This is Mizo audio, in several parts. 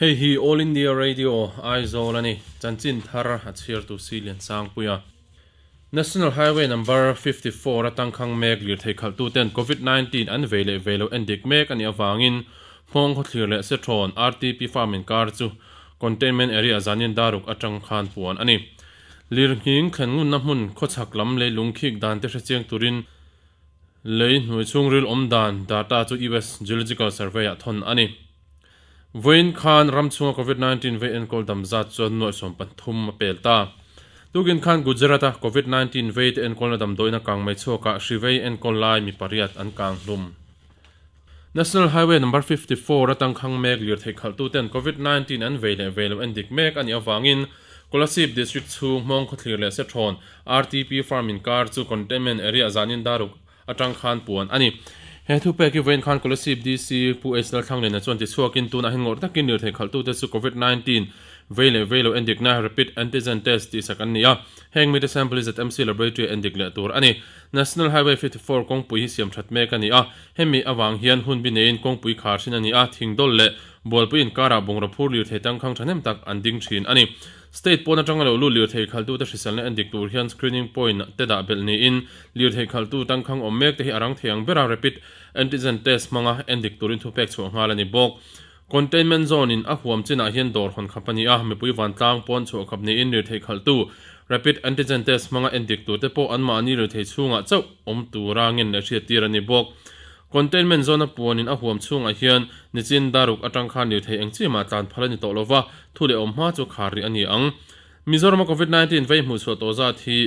Hei hi All India Radio, Aizawl a ni. Chanchin thar a chhiartu si Liansangpuia. National Highway Number 54 a tangkhang mek lirthei khalhtuten Covid 19 an vei leh vei lo endik mek a nih avangin Hmawng Khawthlir leh Sethrawn RTP Farm inkar chu Containment Area zanin daruk atang khan puan a ni. Lirnghing thlen ngunna hmun khawchhak lam leilung khik dan te hrechiang turin lei hnuai chhungril awm dan data chu US Geological Survey ah thawn a ni. Vawiin khan ram chhunga Covid 19 vei enkawl dam zat chuan nuaih 13 a pel ta. Tukin khan Gujarat-a Covid 19 vei te enkawlna damdawiin a kang mai chhuakah hri vei enkawl lai mi pariat an kang hlum. National Highway Number 54 atang khang mek lirthei khalhtuten Covid 19 an vei leh vei lo endik mek a nih avangin Kolasib District chhung Hmawng Khawthlir leh Sethrawn RTP Farm inkar chu Containment Area zanin daruk atang khan puan a ni. He thupek hi vawiin khan Kolasib DC Pu H Lalthlanglena chuan tichhuakin tunah hian ngawrh takin lirthei khalhtute chu Covid 19 vei leh vei lo endikna Rapid Antigen Test tihsak an ni a, heng mite sample hi ZMC Laboratory a endik leh tur a ni. National Highway 54 kawngpui hi siam that mek a ni a, hemi avang hian hun bi neiin kawngpui khar thin a ni a, thingdawl leh bualpui inkarah bungraw phur lirthei tangkhang thahnem tak an ding thin a ni. State pawn atanga lo lut lirthei khalhtute hriselna endik tur hian screening point te dah belh niin lirthei khalhtu tangkhang awm mek te hi a rang thei ang bera rapid antigen test hmanga endik turin thupek chhuah nghal a ni bawk. Containment zone in a huam chinah hian dawr hawn khap a ni a, mipui vantlang pawn chhuah khap niin lirthei khalhtu rapid antigen test hmanga endik turte pawh anmahni lirthei chhungah chauh awm tura ngen leh hriattir a ni bawk. Containment zone a puanin a huam chhungah hian nichin daruk atang khan lirthei eng chi mah tlan phal a ni tawh lova, thu leh awm hma chu khar rih a ni ang. Mizorama Covid 19 vei hmuh chhuah tawh zat hi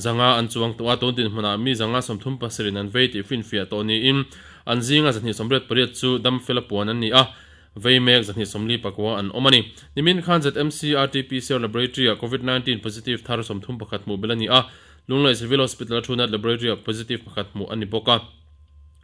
zanga an chuang tawh a, tun dinhmunah mi zanga 37 in an vei tih finfiah tawh niin an zinga 288 chu dam fela puan an ni a, vei mek 249 an awm a ni. Nimin khan ZMC RT-PCR Laboratory-ah Covid 19 positive thar 31 hmuh belh a ni a, Lunglei Civil Hospital a Thunat Laboratory-ah positive pakhat hmuh a ni bawk a.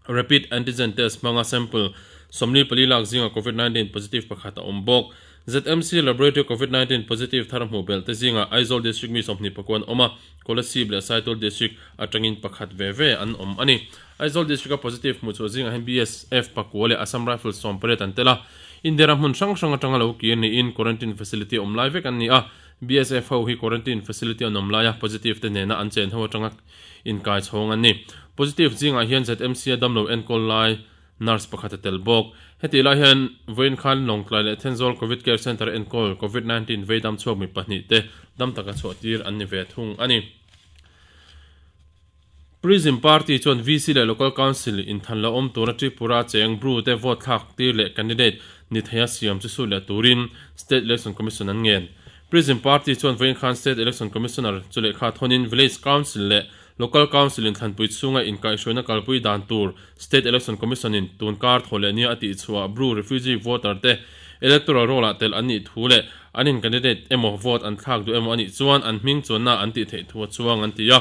Rapid Antigen Test hmanga sample 44 lak zinga Covid 19 positive pakhat a awm bawk. ZMC Laboratory Covid 19 positive thar hmuh belh te zinga Aizawl District mi 21 an awm a, Kolasib leh Saitual District atangin pakhat ve ve an awm a ni. Aizawl District a positive hmuh chhuah zingah hian BSF pakua leh Assam Rifles 18 an tel a. India ram hmun hrang hrang atanga lo kir niin quarantine facility awm lai vek an ni a. BSF ho hi quarantine facility an awm laia positive te nena an chen ho atanga inkai chhawng an ni. Positive zingah hian ZMC a damlo enkawl lai nurse pakhat a tel bawk. Hetih lai hian vawiin khan Lawngtlai leh Thenzawl Covid Care Centre enkawl Covid 19 vei dam chhuak mi pahnih te dam taka chhuah tir an ni ve thung a ni. Prism Party chuan VC leh Local Council inthan lo awm tura Tripura cheng Bru te vote thlak tir leh candidate ni theia siam chu sut leh turin State Election Commission an ngen. Prism Party chuan vawiin khan State Election Commissioner chu lehkha thawnin Village Council leh Local Council inthlanpui chhunga inkaihhruaina kalpui dan tur State Election Commission in tun kar thaw leh nia a tih chhuah Bru refugee voter te electoral roll ah tel an nih thu leh an in candidate emaw vote an thlak duh emaw a nih chuan an hming chuanna an tih theih thu a chuang an ti a.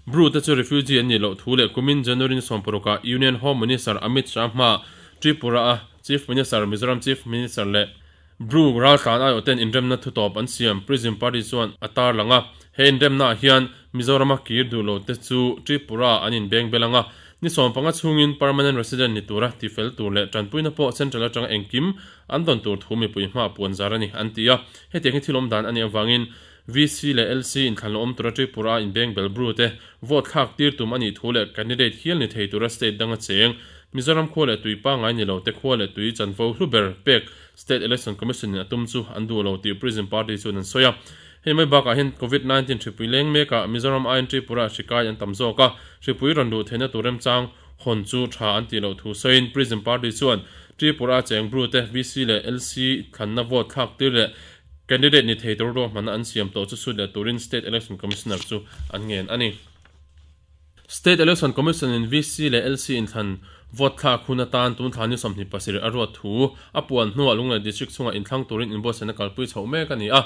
Bru te chu refugee an nih loh thu leh kumin January ni 16 ah Union Home Minister Amit Shah hmaah Tripura a Chief Minister, Mizoram Chief Minister leh Bru raltlan aiawh ten inremna thutawp an siam Prism Party chuan a tarlang a. He inremnaah hian Mizorama kir duh lo te chu Tripura an inbeng bel ang a, ni 15 chhungin permanent resident ni tura tifel tur leh tanpuina pawh central atanga engkim an dawn tur thu mipui hmaah puan zar a ni an ti a. Hetiang hi thil awm dan a nih avangin VC leh LC inthlan lo awm tura Tripura inbeng bel Bru te vote thlak tir tum a nih thu leh candidate hial ni thei tura state danga cheng Mizoram khua leh tui pangngai ni lo te khua leh tui chanvo hlu ber pek State Election Commission in a tum chu an duh lo tih Prism Party chuan an sawi a. Hei mai bakah hian Covid 19 hripui leng mekah Mizoram aiin Tripura hri kai an tam zawk a, hripui rawn luh theihna tur remchang hawn chu tha an tih loh thu sawiin Prism Party chuan Tripura cheng Bru te VC leh LC thlanna vote thlak tir leh Candidate ni thei tur ruahmanna an siam tawh chu sut leh turin State Election Commissioner chu an ngen a ni. State Election Commission in VC leh LC inthlan vote thlak hun atan tun thla ni 27 a ruat thu a puan hnuah Lunglei District chhungah inthlang turin inbuatsaihna kalpui chhoh mek a ni a.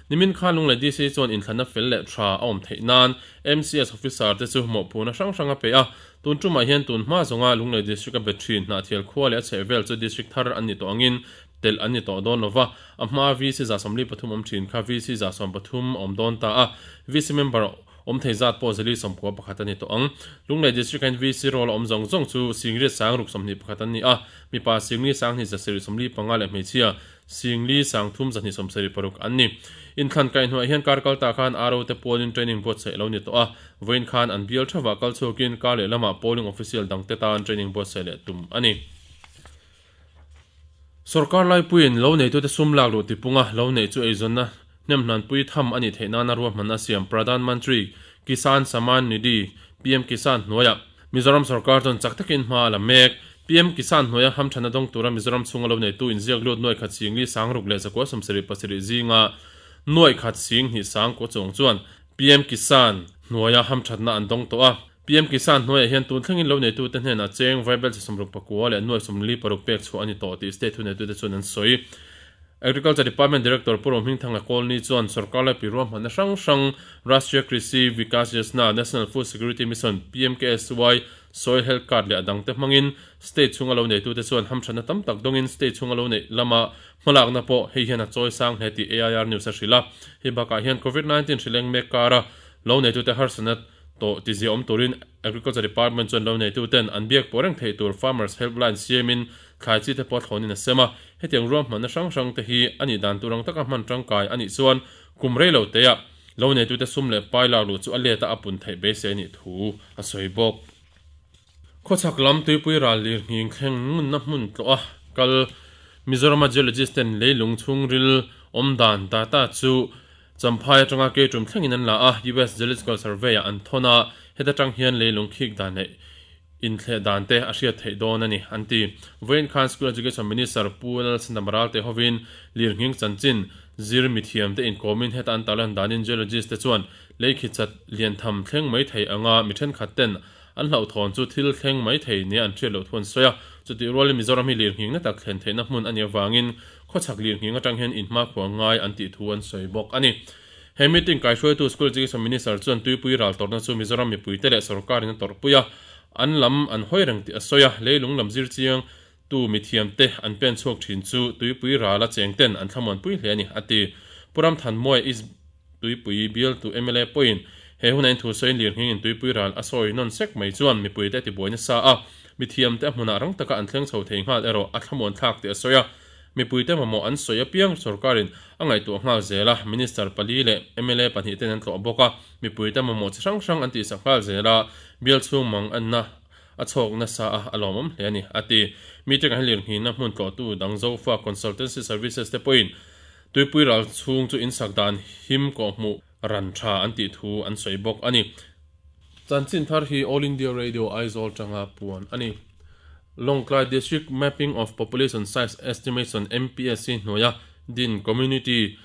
Nimin khan Lunglei DC chuan inthlanna fel leh tha a awm theih nan MCS officer te chu mawhphurhna hrang hrang a pe a. Tun tumah hian tun hma zawnga Lunglei District a bet thin Hnahthial khua leh a chhehvel chu District thar an ni tawh angin telh an ni tawh dawn lova, a hmaa VC 43 awm thin kha VC 13 a awm dawn ta a, VC member. Awm thei zat pawh 4 90 pakhat a ni tawh ang. Lunglei District hian VC role a awm zawng zawng chu 10 sang ruk 20 pakhat an ni a, mipa 10 sang hnih 7 45 leh hmeichhia 10 sang thum 2 70 paruk an ni. Inthlan kaihhnuaiah hian kar kal ta khan RO te pualin training buatsaih a lo ni tawh a, vawiin khan an bial theuhah kal chhuakin kar lehlamah polling official dangte tan training buatsaih leh tum a ni. Sorkar laipuiin lo neitute sum lak luh tipunga lo neih chu eizawnna hnemhnanpui tham a nih theih nana ruahmanna siam Pradhan Mantri Kisan Samman Nidhi, PM Kisan, hnuaiah Mizoram sorkar chuan chak takin hma a la mek. PM Kisan hnuaia hamthanna dawng tura Mizoram chhunga lo neitu inziak lut nuaih khat singli sangruk leh zakua 77 pasarih zinga nuaih khat sing hnih sang kua chuang chuan PM Kisan hnuaia hamthatna an dawng tawh a. PM Kisan hnuaiah hian tun thlengin lo neitute hnenah cheng vaibelchhe 64 leh nuai 46 pek chhuah a ni tawh tih state thuneitute chuan an sawi. Agriculture Department Director Pu Rohmingthanga Kawlni chuan sorkar laipui ruahmanna hrang hrang Rashtriya Krishi Vikas Yojana, National Food Security Mission, PMKSY, Soil Health Card leh a dangte hmangin state chhunga lo neitute chuan hamthatna tam tak dawngin state chhunga lo neih lama hmalakna pawh hei hian a chawi sang hle tih AIR News a hrilh a. Hei bakah hian Covid-19 hrileng mek kara lo neitute harsatna Tawh ti zia awm turin Agriculture Department chuan lo neituten an biak pawh reng theih tur Farmers Helpline siamin thlai chi te pawh a thlawnin a sem a. Hetiang ruahmanna hrang hrang te hi a nih dan tur ang taka hman tangkai a nih chuan kum rei lo teah lo neitute sum leh pai lak luh chu a let a a pun theih beisei a nih thu a sawi bawk. Khawchhak lam tuipui ral lir nghing thleng ngunna hmun tlawh a kal Mizorama geologist ten leilung chhungril awm dan data chu Champhai atanga Keitum thlengin an la a, US Geological Survey ah an thawn a, heta tang hian leilung khik dan leh inthleh dan te a hriat theih dawn a ni, an ti. Vawiin khan School Education Minister Pu Lalsandam Ralte hovin lirnghing chanchin zir mithiam te inkawmin heta an tarlan danin geologist te chuan lei khichat liantham thleng mai thei anga mi thenkhat ten An hlauhthawn chu thil thleng mai thei nia an hriat loh thu an sawi a, chutih rualin Mizoram hi lirnghing na tak thlen theihna hmun a nih avangin khawchhak lirnghing atang hian inhmakhua ngai an tih thu an sawi bawk a ni. He meeting kaihruaitu School Education Minister chuan tuipui ral tawrhna chu Mizoram mipuite leh sorkarin a tawrhpui a, an lam an hawi reng tih a sawi a, leilung lam zir chiang tu mithiamte an pen chhuak thin chu tuipui rala cheng ten an thlamuanpui hle a ni, a ti. Pu Ramthanmuai East Tuipui bialtu mla pawhin he huna in thusawiin lirnghingin tuipui ral a sawi nawn sek mai chuan mipuite a tibuai nasa a, mithiamte a hmunah rang taka an thleng chho thei nghal erawh a thlamuan thlak tih a sawi a. Mipuite mamawh an sawi apiang sorkarin a ngaihtuah nghal zel a, Minister pali leh mla pahnihten an tlawh bawk a, mipuite mamawh chi hrang hrang an tihsak nghal zel a, bial chhung mang anna a chhawk nasa a, a lawmawm hle a ni, a ti. Meeting-ah hian lirnghihna hmun tlawhtu dang Zofa Consultancy Services te pawhin Tuipui ral chhung chu insak dan him kawhhmuh ran tha an tih thu an sawi bawk a ni. Chanchin thar hi All India Radio Aizawl tanga puan a ni. Lawngtlai District Mapping of Population Size Estimation, MPSE, hnuaia din Community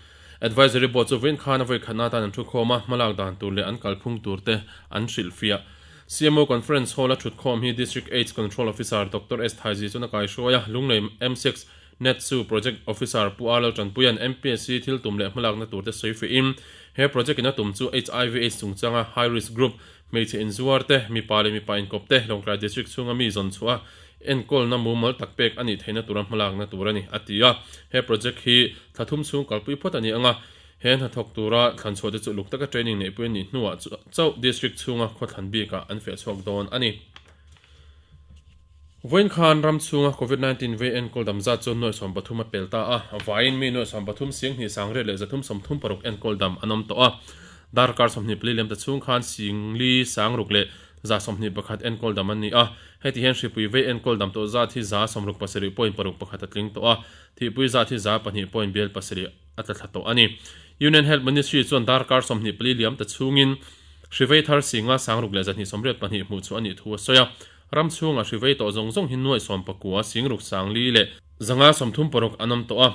Advisory Board chu vawiin khan a vawikhatna atan an thukhawm a, hmalak dan tur leh an kalphung tur te an hrilhfiah. CMO Conference Hall a thutkhawm hi District Aids Control Officer Doctor S Thaiji chuan a kaihruai a, Lunglei M6 Netsu Project Officer Pu Arlal Tanpuia'n MPSC thil tum leh hmalakna turte sawi fihin, he project in a tum chu HIV Aids chungchanga high risk group, hmeichhe inzuar te, mipa leh mipa inkawp te, Lawngtlai District chhunga mi zawn chhuah a enkawlna mumal tak pek a nih theihna tura hmalakna tur a ni, a ti a. He project hi thla thum chhung kalpui phawt a ni ang a, he hnathawk tura thlan chhuah te chu uluk taka training neihpui a nih hnuah chauh District chhunga khawthlan bikah an feh chhuak dawn a ni. Vawiin khan ram chhunga Covid 19 vei enkawl dam zat chu nuaih 13 a pel ta a, vaiin mi nuaih 13 sing hnih sangriat leh 336 enkawl dam an awm tawh a. Darkar 24 liam ta chhung khan sing li sangruk leh 121 enkawl dam an ni a, heti hian hripui vei enkawl dam tawh zat hi 67 point paruk pakhat a tling tawh a, thihpui zat hi 2 point bial pasarih a tla thla tawh a ni. Union Health Ministry chuan darkar 24 liam ta chhungin hri vei thar singa sangruk leh 282 hmuh chhuah a nih thu a sawi a. Ram chhunga hri vei tawh zawng zawng hi nuaih 19 singruk sangli leh 500 36 an awm tawh a,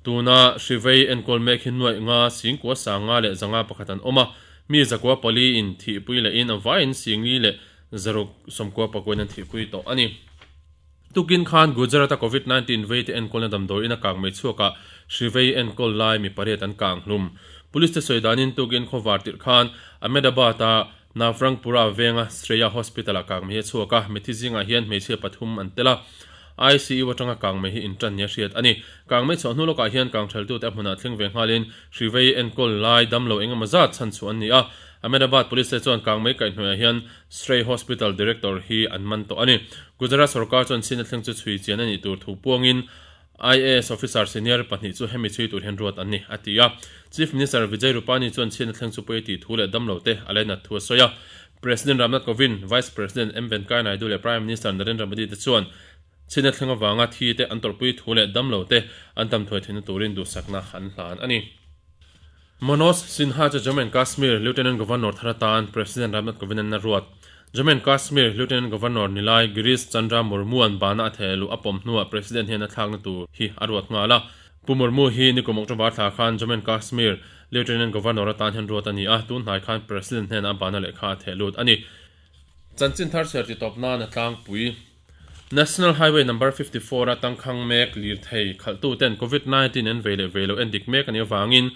tuna hri vei enkawl mek hi nuaih nga singkua sanga leh 501 an awm a, mi zakua pali in thihpui leh in a vaiin singli leh zaruk sawmkua pakuain an thihpui tawh a ni. Tukin khan Gujarat-a Covid 19 veite enkawlna damdawiin a kang mai chhuakah hri vei enkawl lai mi pariat an kang hlum. Police te sawi danin tukin khawvar tirh khan Ahmedabad-a Navrangpura venga Shreya Hospital-ah kangmei hi a chhuak a, mithi zingah hian hmeichhia pathum an tel a, ICU atanga kangmei hi intan nia hriat a ni. Kangmei chhuah hnu lawkah hian kangtheltute a hmunah thleng ve nghalin hri vei enkawl lai damlo engemaw zat chhan chhuah an ni a. Ahmedabad Police te chuan kangmei kaihhnuaiah hian Shrey Hospital Director hi an man tawh a ni. Gujarat sorkar chuan chhinna thleng chu chhui chian a nih tur thu puangin IAS officer senior pahnih chu hemi chhui tur hian ruat an ni, a ti a. Chief Minister Vijay Rupani chuan chhiatna thleng chu pawi tih thu leh damlo te a lainat thu a sawi a. President Ramnath Kovind, Vice President M Venkaiah Naidu leh Prime Minister Narendra Modi te chuan chhiatna thleng avanga thi te an tawrhpui thu leh damlo te an tam thuai theihna turin duhsakna an hlan a ni. Manoj Sinha chu Jammu and Kashmir Lieutenant Governor thar atan President Ramnath Kovind-a'n a ruat. Jammu and Kashmir Lieutenant Governor nilai Girish Chandra Murmu-a'n bana a theh luh a pawm hnuah President hian a thlakna tur hi a ruat nghal a. Pu Murmu hi nikum October thla khan Jammu and Kashmir Lieutenant Governor atan hian ruat a ni a, tun hnai khan President hnenah a bana lehkha a theh lut a ni. Chanchin thar chhiar ti tawp nan a tlangpui. National Highway Number 54 a tangkhang mek lirthei khalhtu ten Covid 19 an vei leh vei loh en dik mek a nih avangin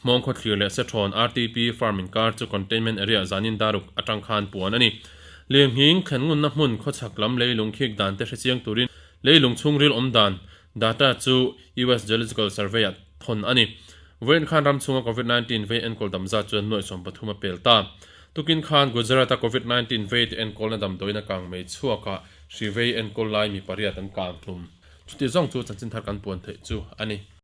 Hmawng khawthlir leh Sethrawn RTP Farm inkar chu Containment Area zanin daruk atang khan puan a ni. Lirnghing thlen ngunna hmun khawchhak lam leilung khik dan te hrechiang turin leilung chhungril awm dan data chu US Geological Survey ah thawn a ni. Vawiin khan ram chhunga Covid 19 vei enkawl dam zat chuan nuaih 13 a pel ta. Tukin khan Gujarat-a Covid 19 vei te enkawlna damdawiin a kang mai chhuak a, hri vei enkawl lai mi pariat an kang hlum. Chuti zawng chu chanchin thar kan puan theih chu a ni.